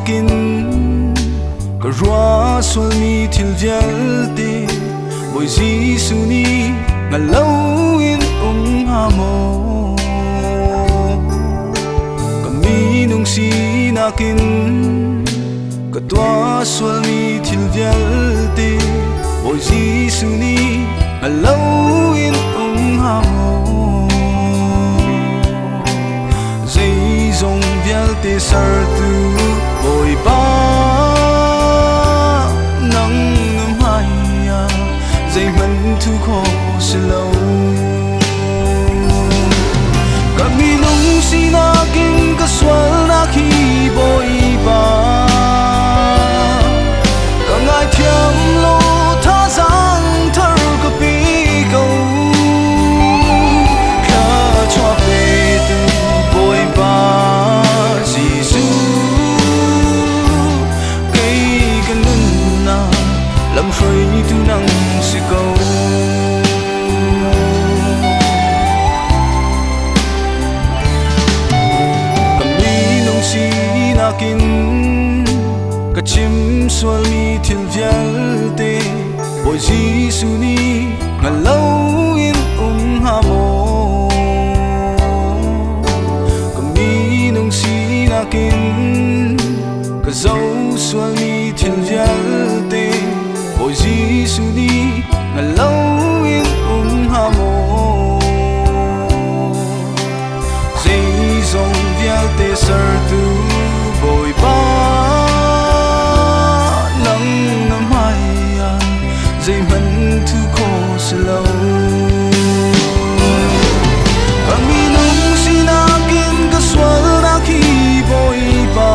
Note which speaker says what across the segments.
Speaker 1: Sinak in ka ruah sualmi thil vialte Bawi Jesuh nih hngal loin um hnga maw? Ka minung sinak in ka tuah sualmi thil vialte Bawi Jesuh nih hngal loin um hnga maw? Zeizong vialte sertu Bawipa nang na hmai ah zeihmanh thu khawh si lo. Ka minung sinak in ka sualnak hi Bawipa ka ngaithiam law thazaang thar ka pe ko. Thluachuah petu Bawipa Jesuh, kei ka nunnak lamhruaitu nang si ko. Ka minung sinak in ka chim sualmi thil vialte Bawi Jesuh nih hngal loin um hnga maw? Ka minung sinak in ka zoh sualmi thil vialte Bawi Jesuh nih hngal loin um hnga maw? Zeizong vialte sertu Bawipa nang na hmai ah zeihmanh thu khawh si lo. Ka minung sinak in ka sualnak hi Bawipa.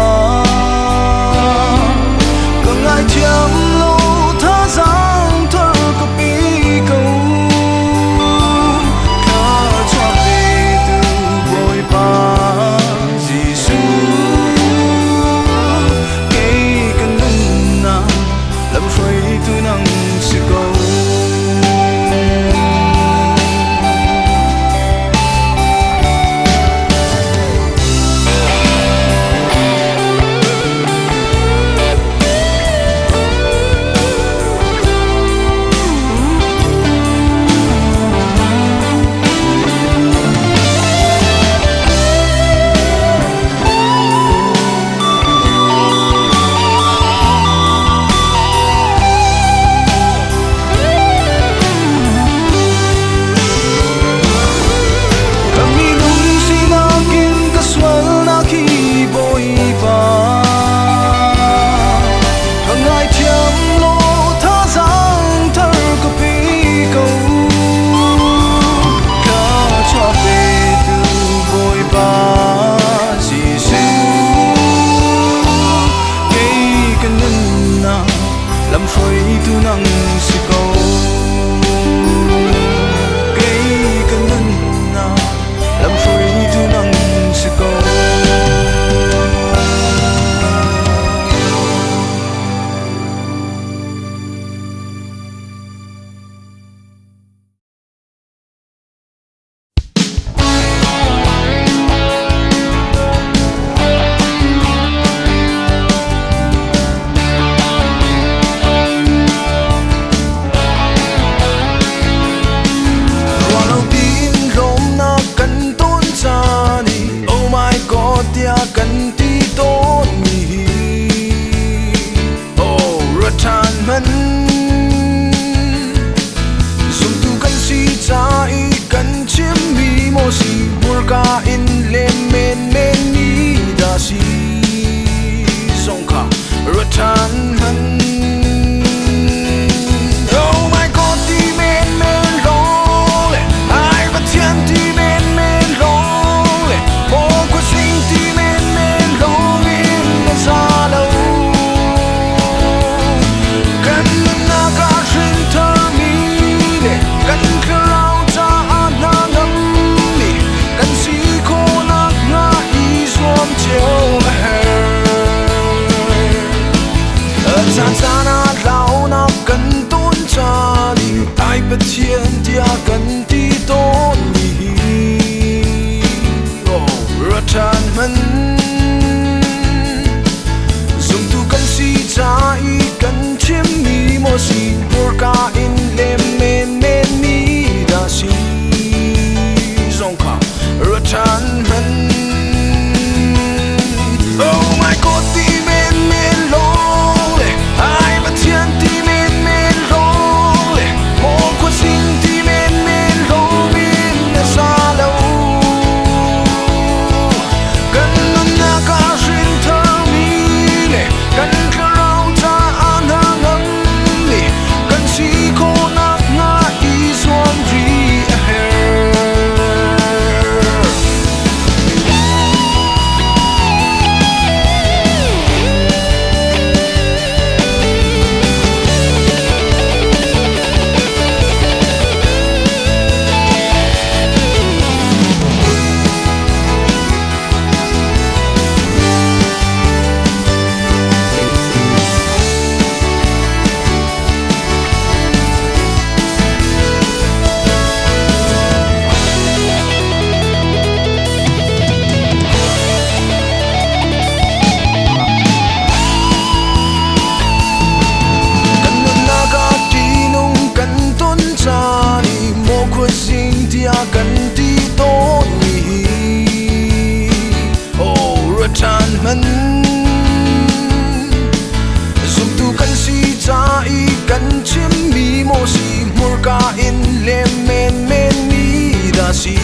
Speaker 1: si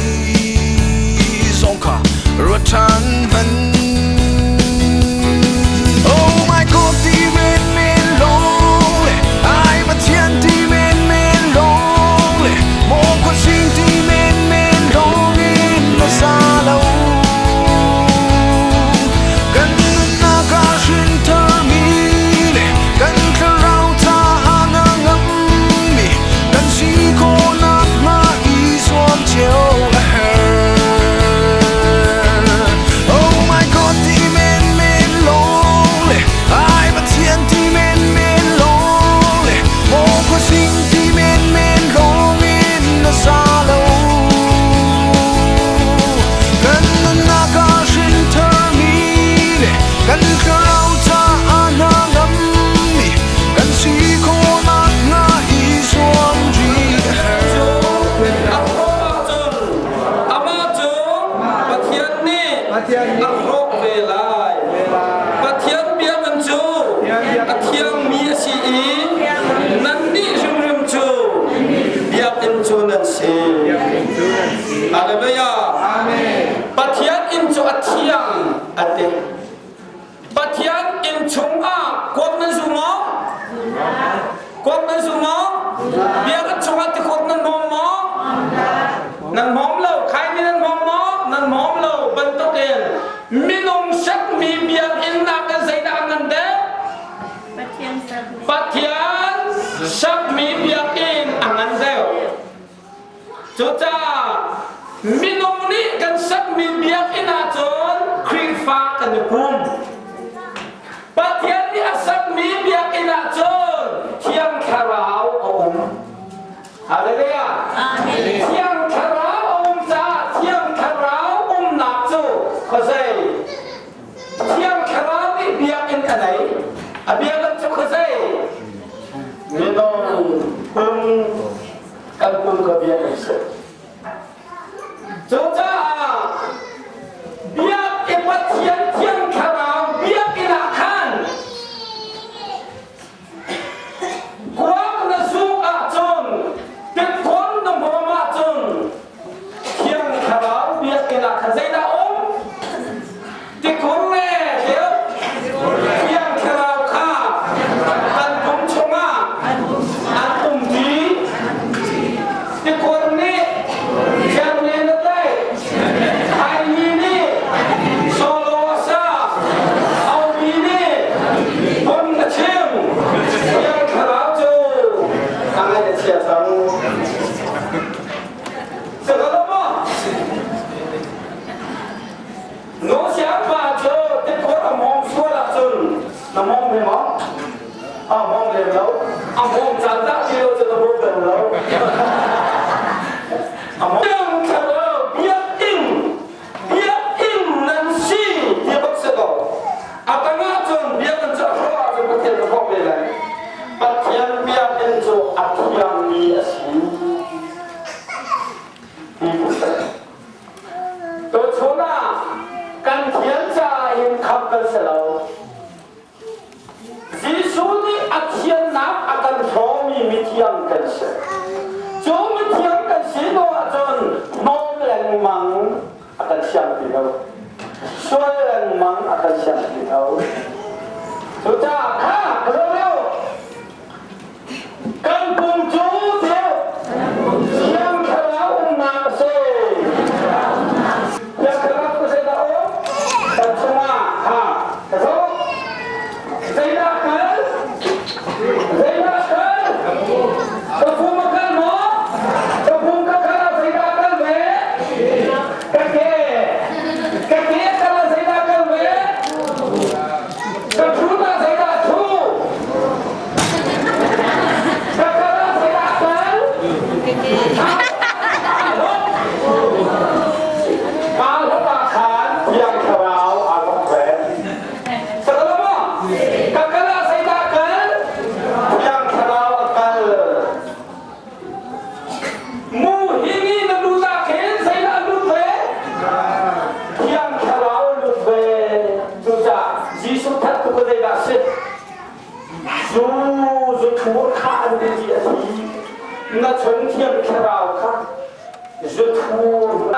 Speaker 1: zong kha ruat ṭhan hmanh. Oh my God ti men men lawng le ai Pathian ti men men lawng le maw khuasing ti men men lawng in na sa lo. Kan nunnak ah hrintharmi le kan thlarau caah na ngammi kan si khawhnak hnga i zuam cio a herh. Oh my God ti men men lawng le ai Pathian ti men men lawng le maw khuasing ti men men lawng in na sa lo. Kan nunnak ah hrintharmi le kan thlarau caah hna ngammi kan si khawhnak hnga i zuam rih a herh.
Speaker 2: Ahcun amah cu Pathian nih a hrawk ve lai. Pathian biakinn cu a thiangmi a si i nannih hrimhrim cu biakinn cu nan si. Hallelujah. Pathian inn cu a thiang a ti. Pathian inn chungah kuak nan zu maw? Kuak nan zu maw? Biakinn chungah tikhut nan hmawm maw? Nan hmawm lo. Khaini nan hmawm maw? Nan hmawm lo bantukin minung sakmi biakinn nakin zeidah a ngan deuh? Pathian sakmi biakinn a ngan deuh. Cucaah minung nih kan sakmi biakinn ahcun Khrihfa kan i pum. Pathian nih a sakmi biakinn ahcun Thiang Thlarau a um. Hallelujah. Thiang Thlarau a um caah Thiang Thlarau umnak cu khuazei Thiang Thlarau nih biakinn a nei. A biakinn cu khuazei minung pum kan pum kha biak an si. Cucaah biak i Pathian Thiang Thlarau biakinn ah khan kuak na zuk ahcun tikkawn na hmawm ahcun Thiang Thlarau biakinn ah khan zeidah um? Tikur le deu Thiang Thlarau kha kan pum chungah an um dih. Tikur nih Thiang len a tlaih. Khaini nih solo a sa. Aupi nih phun a chim. Thiang Thlarau cu a ngaih a chia cang. Nosiang pa cu tikhor a hmawng sual ahcun na hmawng ve maw? A hmawng lem lo. A hmawng caan dah ti lo cu na hmawng bal lo. A hmawng biakinn biakinn nan si ti bak si ko. A tang ahcun biakinn cu a hrawh ahcun Pathian na hrawk ve lai. Pathian biakinn cu a thiangmi a si. Tuchun ah kan thian caah hin khamh kan si lo. Jesuh nih a thiannak a kan hrawmi mithiang kan si. Cu mithiang kan si hnu ahcun hnawm lengmang a kan siang ti lo. Sual lengmang a kan siang ti lo. Cucaah kha ka zoh lio Kan pum cu deu Thiang Thlarau umnak a si. Thiang Thlarau cu zeidah um? Kan chungah ha ka zoh. Zeidah kal? Zeidah kal? Ka pum a kal maw? Ka pum ka kal ah zeidah kal ve? Ka ke. Ka ke kal ah zeidah kal ve? Ka ṭhut ah zeidah ṭhu? Ka kal ah zeidah kal? Pa hlap ah khan Thiang Thlarau aa thawk ve. Sakala maw? Ka kal ah zeidah kal? Thiang Thlarau a kal. Mu hing i na lut ah khin zeidah a lut ve? Thiang Thlarau a lut ve. Cucaah Jesuh that tu ka zeidah a si? Zu zu thur kha an ti a thi. Na chung Thiang Thlarau kha. Zuthur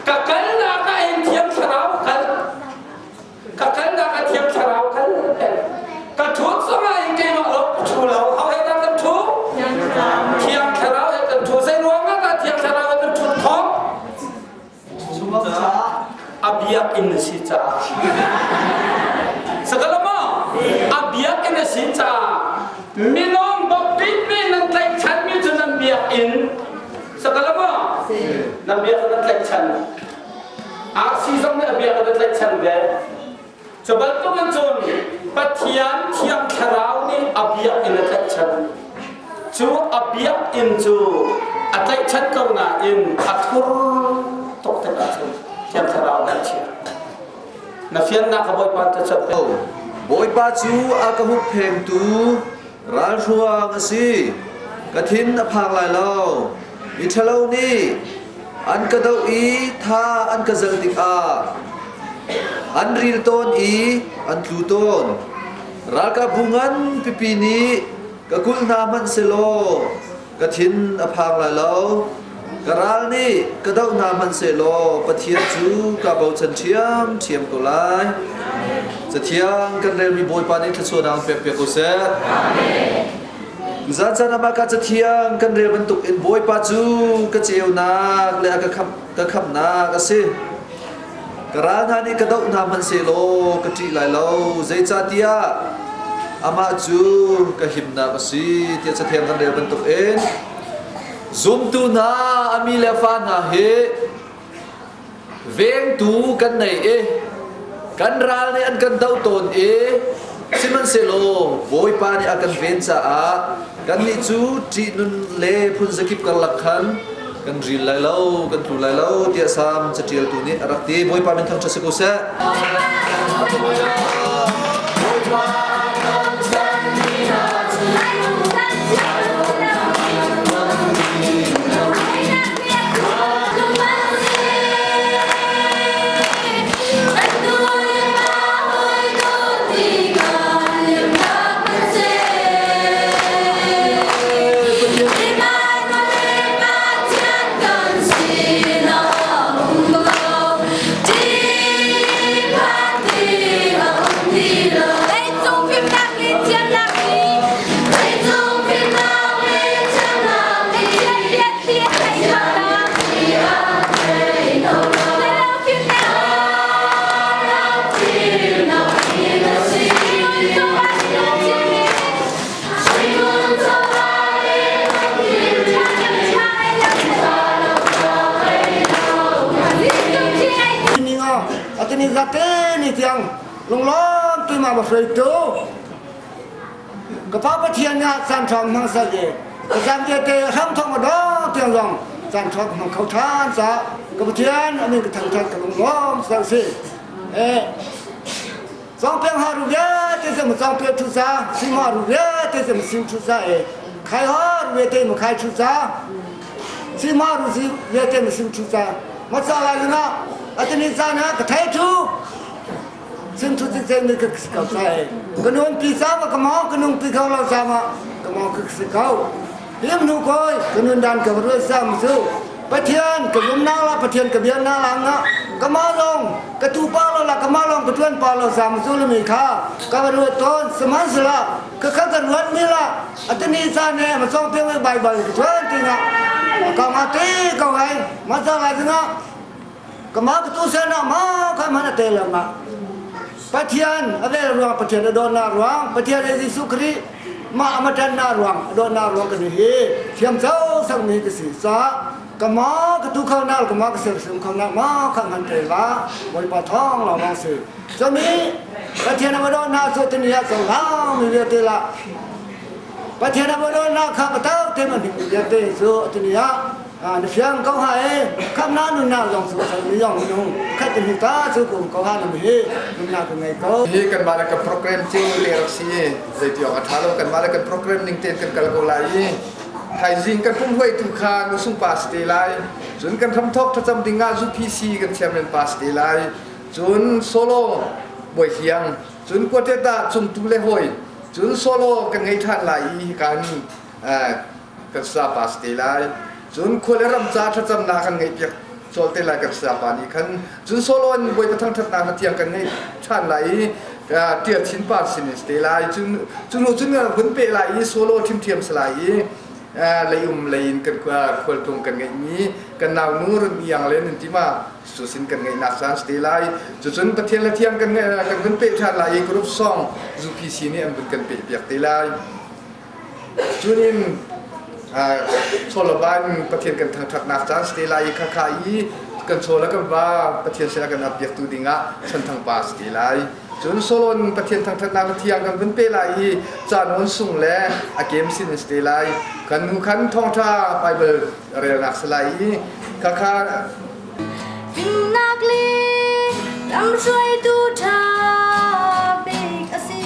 Speaker 2: ka kalnak ah in Thiang Thlarau kal ka kalnak ah Thiang Thlarau kal ka ṭhut zongah in keimah lawng ka ṭhu lo ho he dah kan ṭhu Thiang Thlarau he kan ṭhu zei ruangah dah Thiang Thlarau he kan ṭhut khawh a biakinn a si caah sakalama a biakinn a si caah minung bawpit mi nan tlaihchan mi cu nan biakinn sakalama nan biakinn nan tlaihchan RC zong nih a biakinn a tlaihchan ve cu bantuk in cun Pathian Thiang Thlarau nih a biakinn a tlaihchan cu a biakinn cu a tlaihchan ko nain a thur tuk tik ahcun Thiang Thlarau nih a chia na fiannak ka Bawipa ta chat
Speaker 3: Bawipa cu a ka hupphengtu ralhruang a si. Ka thin a phang lai lo. Miṭhalo nih an ka doh i tha an ka zalh tikah an ril tawn i an tlu tawn. Ralkapbu ngan pipi nih ka kulh hna hmanh sehlaw ka thin a phang lai lo. Ka ral nih ka doh hna hmanh sehlaw Pathian cu kaa bochan ṭhiamṭhiam ko lai. Cathiang kan relmi Bawipa nih thluachuahnak in pekpiak ko seh. Tuzaan caan ah mah ka cathiang kan rel bantuk in Bawipa cu ka ceunak le a ka khamh ka khamhnak a si. Ka ral hna nih ka doh hna hmanhsehlaw ka ṭih lai lo, zeicahtiah amah cu ka himnak a si tiah cathiang kan rel bantuk in zumtu hna a mi le fa hna hi vengtu kan nei i kan ral nih an kan doh tawn i sihmanhsehlaw Bawipa nih a kan ven caah kannih cu ṭihnun le phunzakip karlak khan kan ril lai lo kan tlu lai lo tiah Salm caṭialtu nih a rak ti. Bawipa min thangṭhat si ko seh.
Speaker 4: Atini zate ni tiang lunglawm tu ma ma hruaitu Ka Pa Pathian nih caan ṭhawng hmang sal i ka caan vialte hram thawng a dong tiang zong caan ṭhawng hmang kho ṭhan caah ka Pathian a min ka thangṭhat ka lunglawm sal si. Eh, cawngpeng ha ru vialte cu ma cawngpeng ṭhu ca, sima ru vialte cu ma sim ṭhu ca e, khai ha ru vialte ma khai ṭhu ca, sima ru si vialte ma sim ṭhu ca, ma ca lai na atini caan ah ka thei ṭhu. Sin thu ti chen ni ka si ko sai. Ka nun pi sa ma ka mo ka nung pi kho lo sa ma ka mo ka si ko. Him nu koi ka nun dan ka ru sa ma su. Pathian ka zum na la Pathian ka bian na la nga ka ma long ka tu pa lo la ka ma long ka tuan pa lo sa ma su lu mi kha ka ru ton saman sala ka kha ka ruan mi la atani sa ne ma song pe Bible ka chuan ti nga ka ma te ko hai ma sa la nga Kamah ka tu sen ah ma kha hman a tel ma. Pathian a vel ruang Pathian a dawtnak ruang Pathian le Jesuh Khrih mah a ṭannak ruang a dawtnak ruang kan hi thiam co sakmi ka si caah kama ka tu kho na kama ka sersiam kho na ma kha hman te la Bawipa thawng lawng si cumi Pathian a dawtnak cu tuni ah cohlang mi vialte la Pathian a dawtnak kha ka tau te man vialte cu tuni ah na fiang ko ha e khamna nunnak zong cu mi yong nung khat ni ta cu kum ko ha na hi nunnak ka ngei ko
Speaker 5: hi kan mah le kan program cio le rak si zei ti awk a tha lo kan mah le kan program ning tein kan kal ko lai i thaizing kan pum huai tu kha nu sung pa si te lai cun kan hramthok thlacam ding ah zu PC kan chairman pa si te lai cun solo bawi hliang cun quartet ah cungtu le hoi cun solo kan ngei than lai i kan kan sa pa si te lai. Cun khua le ram ca thlacamnak kan ngeihpiak colh te lai kan sayapa nih khan. Cun solo in Bawipa thangṭhatnak hla thiang kan ngeih ṭhan lai i Ṭial Chin Par sin in si te lai. Cun cu hnu cun vun peh lai i solo ṭhimṭhiam si lai i leium lei in kan khualtlung kan ngeihmi kan naunu Run Iang le Nun Tima cu sin kan ngeihnak caan si te lai. Cucun Pathian le thiang kan kan vun peh ṭhan lai i group song UPC nih an vun kan peh piak te lai. Cun in chawlawban Pathian kan thangṭhatnak caan si te lai i khakha i kan chaw le kan va Pathian sinah kan ap piaktu dingah chanthang pa si te lai. Cun Solon Pathian thangṭhatnak le thiang kan vun pe lai i caan sung le a kem sin in si te lai. Kan hnu khan thawngṭha Bible relnak si lai i khakha
Speaker 6: Fimnak le lamhruaitu ṭha bik a si.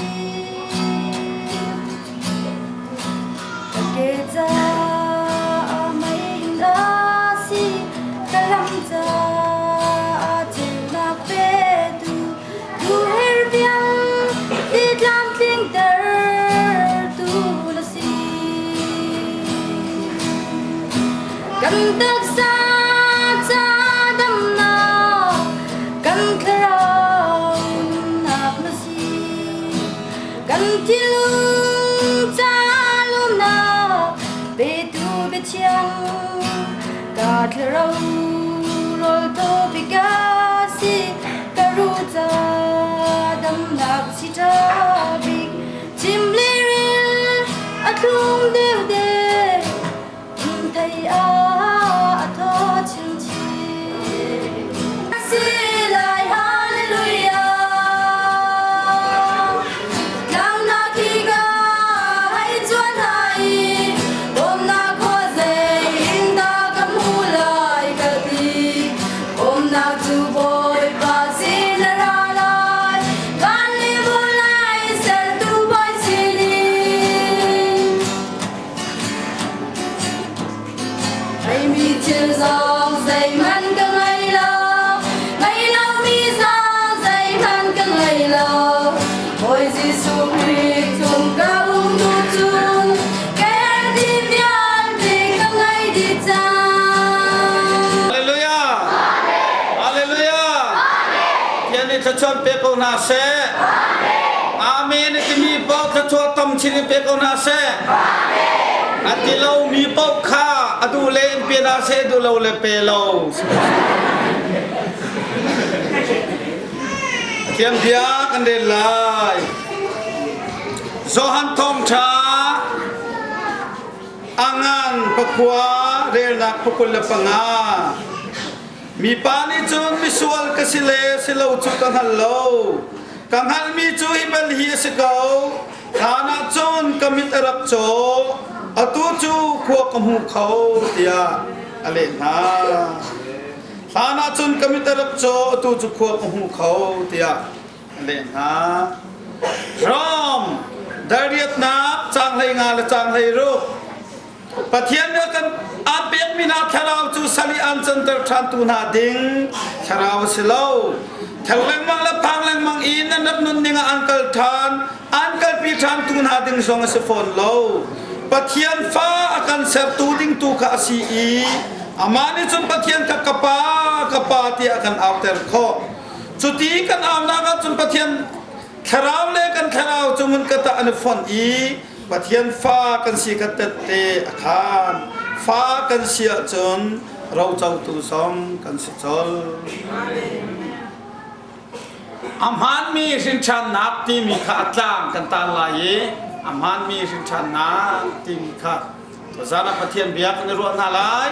Speaker 6: Ka ke caah mei a si, ka lam caah ceunak petu, duhher vialte tlamtlingtertu na si. Kan taksa ca damnak, kan thlarau nunnak na si. Kan thinlung ca lawmnak petu biathiang, ka thlarau rawl thaw bik a si, ka ruh ca damnak si ṭha bik. Chim le rel a thlum deuhdeuh. Thei ah a thaw chinchin. Si lai hallelujah. Tlangnak hi ka hei cuan hai Bawmnak khua zei in dah ka hmu lai ka ti. Bawmnak cu Bawipa sin a ra lai. Van le vawlei sertu Bawi sinin. Theimi thil zong zeihmanh ka ngei lo, ngei lomi zong zeihmanh ka ngei lo. Bawi Jesuh Khrih chung ka um hnu cun kei ti vialte ka ngei dih cang.
Speaker 7: Hallelujah! Hallelujah! Pathian nih thluachuah pe ko hna seh. Amen. A timi paoh thluachuah tam chin in pe ko hna seh. A ti lomi paoh kha a duh le in pe hna seh, duh lo le pe lo. Pathian bia kan rel lai. Johan Thawngṭha a ngan pakhua relnak pakul le panga. Mipa nih cun misual ka si le si lo cu ka hngal lo. Ka hngalhmi cu hi bal hi a si ko. Hlan ah cun ka mit a rak caw, atu cu khua ka hmu kho tiah a leh hna. Hlan ah cun ka mit a rak caw, atu cu khua ka hmu kho tiah a leh hna. Rom dariatnak caang 15 le caang 16 Pathian nih kan aan pekmi hna thlarau cu sal i aan canter ṭhantu hna ding thlarau a si lo. Thel lengmang le phang lengmang in nan rak nunning ah an kal ṭhan, an kalpi ṭhantu hna ding zong a si fawn lo. Pathian fa a kan sertu ding tu kha a si i amah nih cun Pathian kha ka pa, ka pa tiah a kan auter khawh. Cuti kan aunak ah cun Pathian thlarau le kan thlarau cu hmunkhat ah an i fonh i Pathian fa kan si kha tette a khaan. Fa kan si ahcun rocotu zong kan si colh. A hmaanmi hrinṭhannak timi kha a tlang kan tar lai i a hmaanmi hrinṭhannak timi kha tuzaan ah Pathian bia kan i ruah hna lai.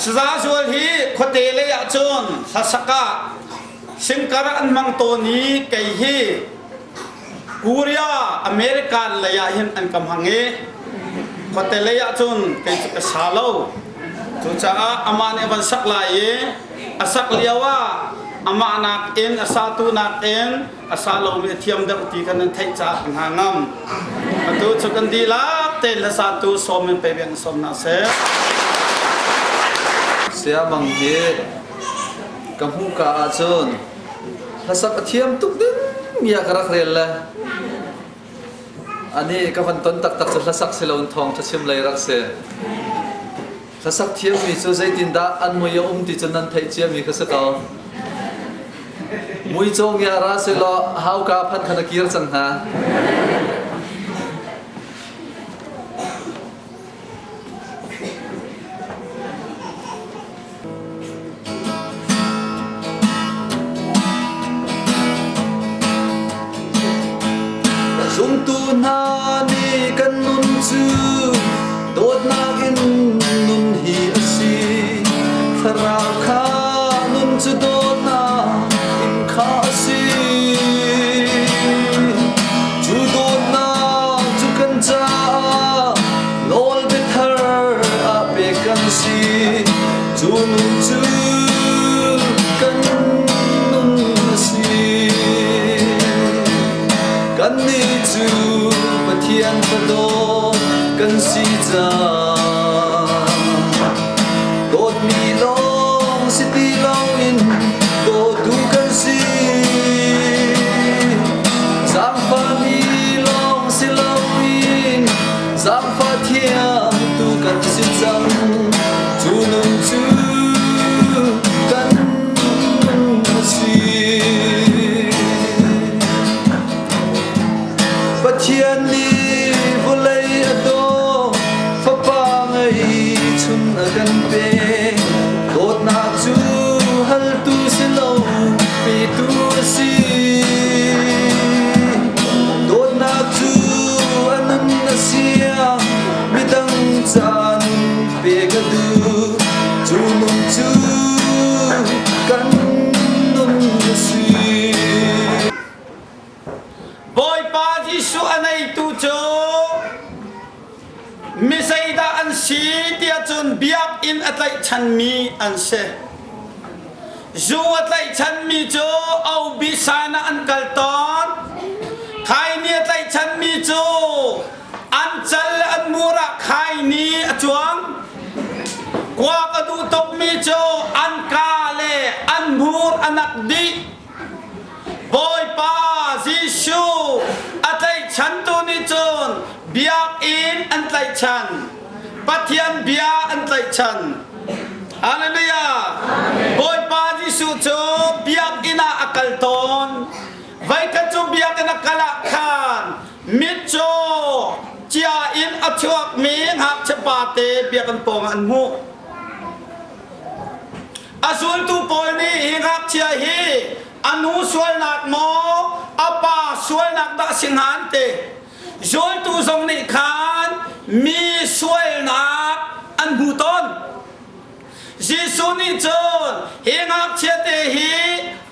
Speaker 7: Saza zual hi khuate lei ahcun hlasak ah singkar an hmang tawn i kei hi Korea American lei ah hin an ka hmang i khuate lei ah cun kei cu ka sa lo. Cucaah amah nih a van sak lai i a sak lio ah amah nakin a satu nakin a sa lomi a thiam deuh ti kha nan theih caah ka hna ngam. Atu cu kan dihlak tein hlasatu sawm in pe beng sawm hna seh.
Speaker 3: Siamang hi ka hmuhka ahcun Hlasak a thiam tuk ding mi ah ka rak rel le ani ka van ton taktak cu hlasak si loin thawngṭha chim lei rak si. Hlasak thiammi cu zeitindah an mui a um ti cu nan theih ciami kha si ko. Muicaw ngia ra selaw hauka phan khan a kir cang hna. Zumtu hna nih kan nun cu dawtnak in nun hi a si. Thlarau kha nun cu dawtnak in kha a si. Cu dawtnak cu kan caah nawlbia thar ah pek kan si. Cu nun cu kan nun a si. Kannih cu Pathian fadaw kan si cang. Dawtmi lawng si ti loin dawtu kan si. Zaangfahmi lawng si loin zaangfah thiamtu kan si cang. Cu nun cu kan nun a si. Pathian nih vawlei a daw, Fapa ngei chun a kan pek. Dawtnak cu haltu si lo, petu a si. Dawtnak cu a nun a sia, midang ca nun pek a duh. Cu nun cu kan nun a si.
Speaker 7: Bawipa Jesuh a neitu cu mi zeidah an si tiah cun biakinn a tlaihchanmi an si. Zu a tlaihchanmi cu Obisan ah an kal tawn. Khaini a tlaihchanmi cu an cal le an mur ah khaini a cuang. Kuak a duh tukmi cu an ka le an hmur a nak dih. Bawipa Jesuh a tlaihchantu nih cun biakinn an tlaihchan. Pathian bia an tlaihchan. Hallelujah. Bawipa Jesuh cu biakinn ah a kal tawn. Voikhat cu biakinn a kal ah khan mitcaw cia in a chuakmi ngakchia pate biakinn pawng ah an hmuh. A zultu pawl nih hi ngakchia hi a nu sualnak maw a pa sualnak dah si hnga an ti. Zultu zong nih khan mi sualnak an hmu tawn. Jesuh nih cun hi ngakchia te hi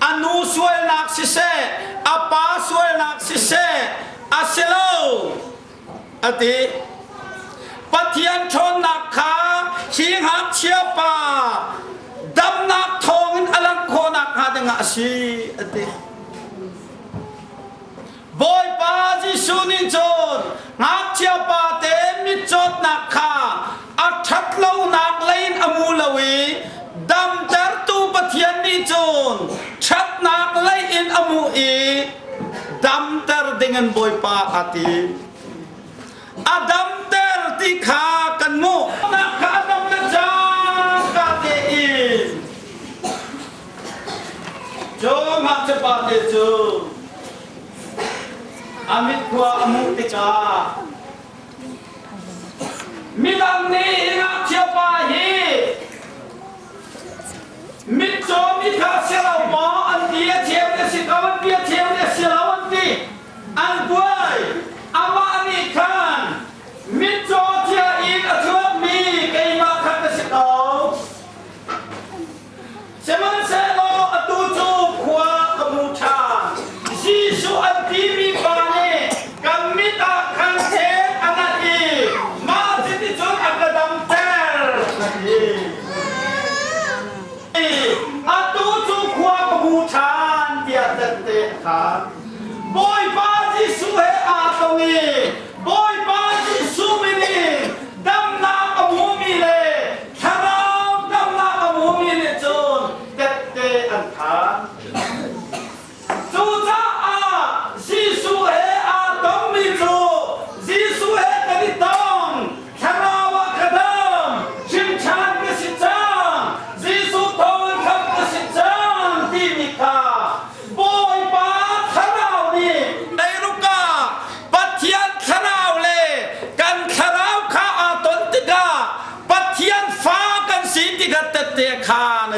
Speaker 7: a nu sualnak siseh a pa sualnak siseh a si lo a ti. Pathian ṭhawnnak kha hi ngakchia pa damnak thawngin a langh khawh nakhnga dingah a si a ti. Bawipa Jesuh nih cun ngakchia pa te mitcawtnak kha a ṭhat lonak lei in a mu lo i damtertu Pathian nih cun ṭhatnak lei in a muh i damter dingin Bawipa a ti. A damter ti kha kan hmuh. Nak kha a dam le cangka tein cu ngakchia pa te cu a mit khua a hmuh tikah midang nih hi ngakchia pa hi Mitcaw mi kha si lo maw an ti a thiam a si ko an ti a thiam a si lo an ti an buai amah nih khan mitcaw thia in a chuakmi keimah kha ka si ko sihmanhsehlaw atu cu khua ka hmu ṭhan Jesuh an timi pa nih kan mit ah khan thek a nat i mah cuticun a ka damter a ti. Atu cu khua ka hmu ṭhan tiah tette a khaan. Bawipa Jesuh he aa tong i Bawipa Jesuh min in damnak a hmumi le thlarau damnak a hmumi nih cun tette an khaan. Cucaah Jesuh he aa tongmi cu Jesuh he kan i tong, thlarau ah ka dam, hrimṭhan.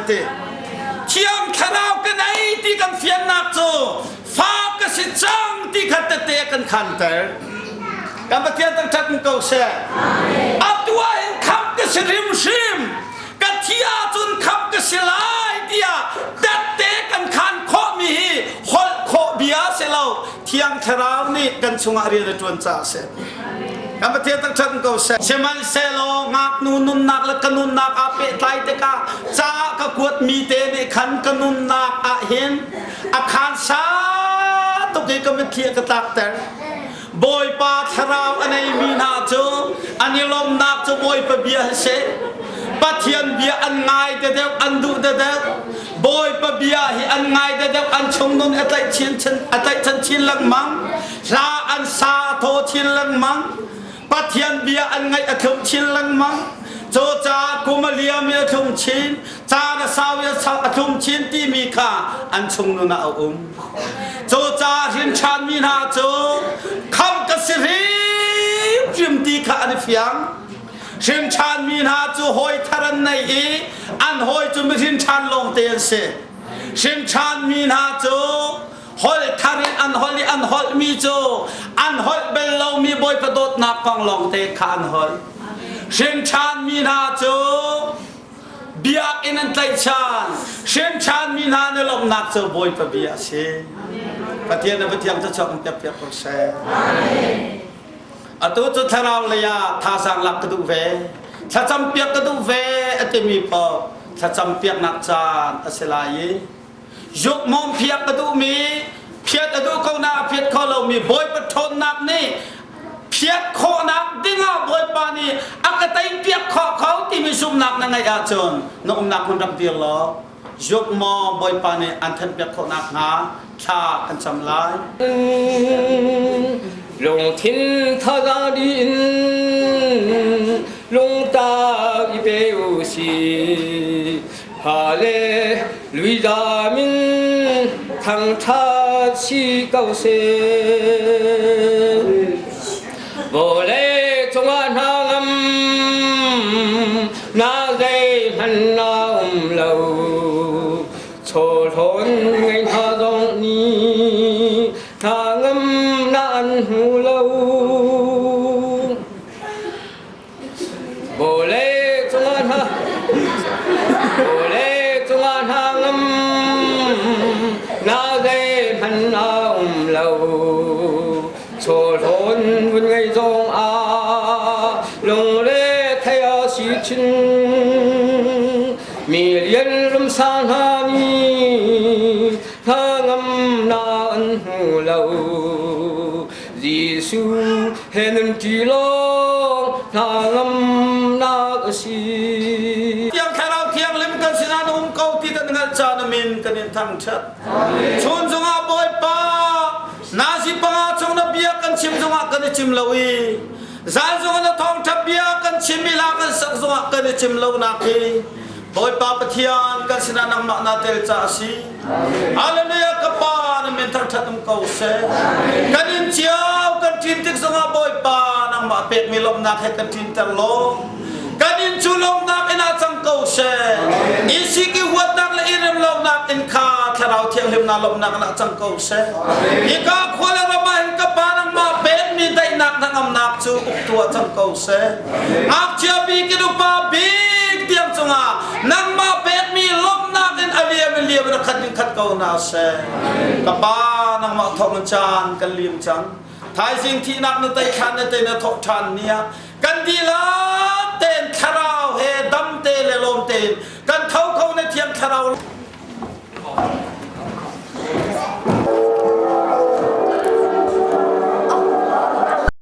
Speaker 7: ti. Thiang Thlarau ka nei ti kan fiannak cu fa ka si cang ti kha tete kan khanter. Kan Pathian thangṭhat in ko seh. Atu ah hin khamh ka si hrimhrim. Ka thi ahcun khamh ka si lai tiah tette kan khan khawhmi hi holh khawh bia si lo. Thiang Thlarau nih kan chungah rian a ṭuan caah a si. Kan Pathian thangṭhat in ko seh. Sihmanhsehlaw ngaknu nunnak le ka nunnak aa pehtlai tikah ca ka kuatmi te nih khan ka nunnak ah hin a khaan sa tuk i ka mitthli a ka tlakter. Bawipa thlarau a neimi hna cu an i lawmnak cu Bawipa bia hi si. Pathian bia an ngai te deuh, an duh te deuh. Bawipa bia hi an ngai te deuh, an chung nun a tlaih chin a tlaihchan chin lengmang. Hla an sa a thaw chin lengmang. Pathian bia an ngaih a thlum chin lengmang. Cucaah kum a liam i a thlum chin, caan a sau i a thlum chin timi kha an chung nun ah a um. Cucaah hrin ṭhanmi hna cu khamh ka si hrimhrim ti kha an i fiang. Hrin ṭhanmi hna cu hawi thar an nei i an hawi cu mihrin ṭhan lawngte an si. Hrin ṭhanmi hna cu holh thar in an holh i an holhmi cu an holh bel lomi Bawipa dawtnak kong lawngte kha an holh. Hrin ṭhanmi hna cu biakinn an tlaihchan hrimṭhan mi hna na lawmhnak cu Bawipa bia a si. Pathian na Pathian thluachuah kan pek piak ko seh. Atu cu thlarau lei ah thazaang lak ka duh ve. Thlacam piak ka duh ve a timi paoh thlacam piaknak caan a si lai i Zukmawm phiak a duhmi, phiat a duh ko na a phiat kho lomi Bawipa ṭhawnnak nih phiat khawhnak dingah Bawipa nih a ka teipiak khawh kho timi zumhnak na ngeih ahcun na umnak hmun rak dir law zukmaw Bawipa nih an thenhpiak khawh nakhnga thla kan cam lai.
Speaker 8: Lungthin thazaang dih in lungtak i pe u sih. Hallelujah min thangṭhat si ko seh. Vawlei cungah hna ngam na zeihmanh na um lo. Chawhlawn ngei hna zong nih hna ngam na an hmu lo. Vawlei cungah hna Vawlei cungah hna ngam na zeihmanh a um lo. Chawhlawn vun ngei zong ah lungre thei a si chin. Mi lian rumsa hna nih hna ngam na an hmu lo. Jesuh he nun ṭi lawng hna ngamnak a si.
Speaker 7: Thiang Thlarau Thianghlim kan sinah na um ko ti kan hngalh caan a min kan in thangṭhat. Chun zongah Bawipa nazi panga chung na bia kan chim zongah kan i cim lo i zan zongah na thawngṭha bia kan chim i la kan sak zongah kan i cim lo nak hi Bawipa Pathian kan sinah nangmah naa tel caah a si. Hallelujah ka Pa na min thangṭhat um ko seh. Kan in cio kan ṭin tik zongah Bawipa nangmah pekmi lawmhnak he kan ṭinter law kan in cu lawmhnak in ah cang ko seh. Isik i huatnak le i remlonak in kha Thlarau Thianghlim na lawmhnak in ah cang ko seh. Hika khua le ram ah hin ka Pa nangmah pekmi daihnak hnangamnak cu uktu ah cang ko seh. Ngakchia bik in upa bik tiang cungah nangmah pekmi lawmhnak in a liam in liam in a khat in khat ko hna seh. Ka pa nangmah thawng in caan kan lim cang. Thaizing thihnak na tei ṭhan na tei na thawh ṭhan ni ah kan dihlak.